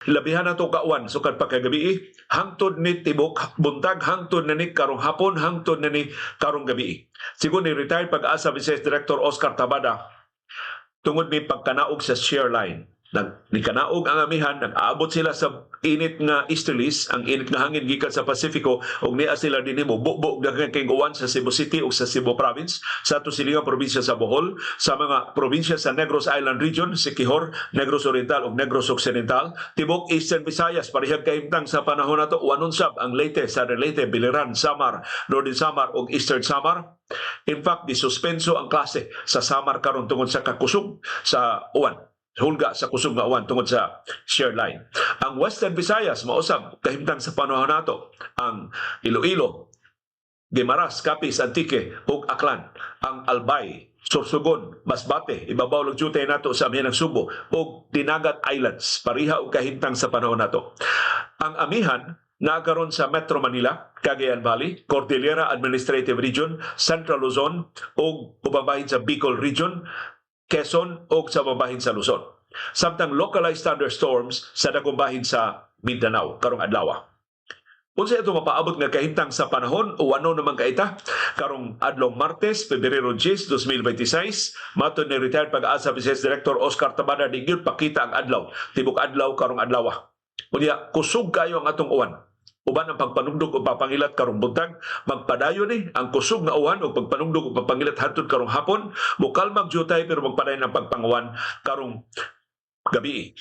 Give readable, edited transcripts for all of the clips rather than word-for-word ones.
Labihan nato kauwan sukad pa kagabii hangtod ni tibok buntag, hangtod na ni karong hapon, hangtod na ni karong gabii. Sigon ni retired Pag-asa Vice Director Oscar Tabada, tungod ni pagkanaog sa shear line. Nag nikanaog ang amihan, nag-aabot sila sa init nga easterlies, ang init nga hangin gikan sa Pasifiko, ug niya sila dinhi mo bubo daghan kay uwan sa Cebu City ug sa Cebu Province, sa ato silingang probinsya sa Bohol, sa mga probinsya sa Negros Island Region, Siquijor, Negros Oriental ug Negros Occidental, tibok Eastern Visayas. Parehag kahimtang sa panahon nato, uwanon sab ang Leyte, Southern Leyte, Biliran, Samar, Northern Samar ug Eastern Samar. In fact, disuspenso ang klase sa Samar karon tungod sa kakusog sa uwan, hulga sa kusog nga uwan tungod sa shear line. Ang Western Visayas, mausab kahimtang sa panahon nato ang Iloilo, Guimaras, Capiz, Antique ug Aklan, ang Albay, Sorsogon, Masbate, ibabaw lang jutay nato sa amihan ng Subo ug Dinagat Islands, pareha og kahimtang sa panahon nato. Ang amihan naa karon sa Metro Manila, Cagayan Valley, Cordillera Administrative Region, Central Luzon ug ubang bahin sa Bicol Region, Quezon ug sa bahin sa Luzon. Samtang localized thunderstorms sa dakong bahin sa Mindanao karong adlaw. Unsa ito mapaabot nga kahimtang sa panahon o ano naman kaita karong adlong Martes, Pebrero 10, 2026? Matod ni retired Pag-asa Vice Director Oscar Tabada, di gyud pakita ang adlaw tibok adlaw karong adlaw. Unya kusog kayo ang atong uwan uban ang pagpanugdog o papangilat karong buntag. Magpadayon ni ang kusog nga uwan o pagpanugdog o papangilat hantod karong hapon. Mukalmag jutay pero magpadayon ang pagpanguwan karong gabi.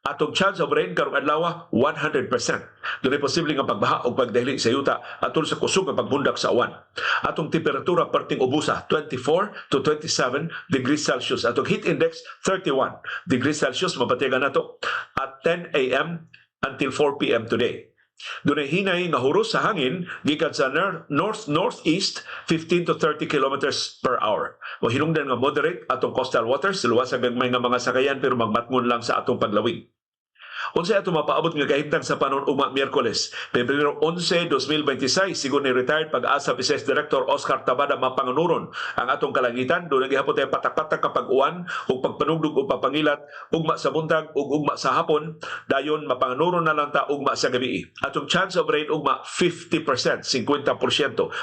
Atong chance of rain karong adlaw, 100%. Dunay posible nga pagbaha o pagdahili sa yuta atol sa kusog nga pagbundak sa uwan. Atong temperatura perting ubusa, 24 to 27 degrees Celsius. Atong heat index, 31 degrees Celsius, mapatigan nato at 10 a.m. until 4 p.m. today. Dunay hinay nga huros sa hangin gikan sa north northeast, 15 to 30 kilometers per hour. O hinungdan nga moderate atong coastal waters, luwas sa gagmay nga mga sakayan pero magmatngon lang sa atong paglawig. Unsay ato mapaabot nga kahimtang sa panahon ugma Miyerkules, Pebrero 11, 2026? Sigon ni retired Pag-asa Vice Director Oscar Tabada, mapanganuron ang atong kalangitan. Dunay gihapon tayo patak-patak kapag uwan ug pagpanugdog ug papangilat ugma sa buntag ug ugma sa hapon. Dayon mapanganuron na lang ta ugma sa gabi. Atong chance of rain ugma, 50%, 50%.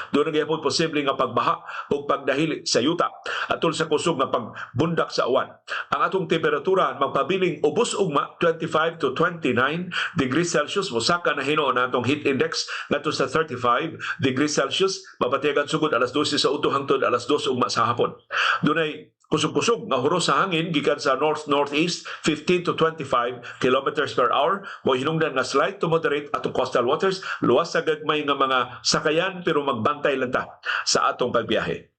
Dunay gihapon posible nga pagbaha ug pagdahili sa yuta atol sa kusog nga pagbundak sa uwan. Ang atong temperatura magpabiling ubos ugma, 25 to 29 degrees Celsius. Mosaka na hinuon na atong heat index ngadto sa 35 degrees Celsius. Mapatiagan sugod alas 12 sa udto hangtod alas 2 ugma sa hapon. Dunay kusog-kusog nga huros sa hangin gikan sa north-northeast, 15 to 25 kilometers per hour. Mo hinungdan nga slight to moderate atong coastal waters, luwas sa gagmay nga mga sakayan pero magbantay lang ta sa atong pagbiyahe.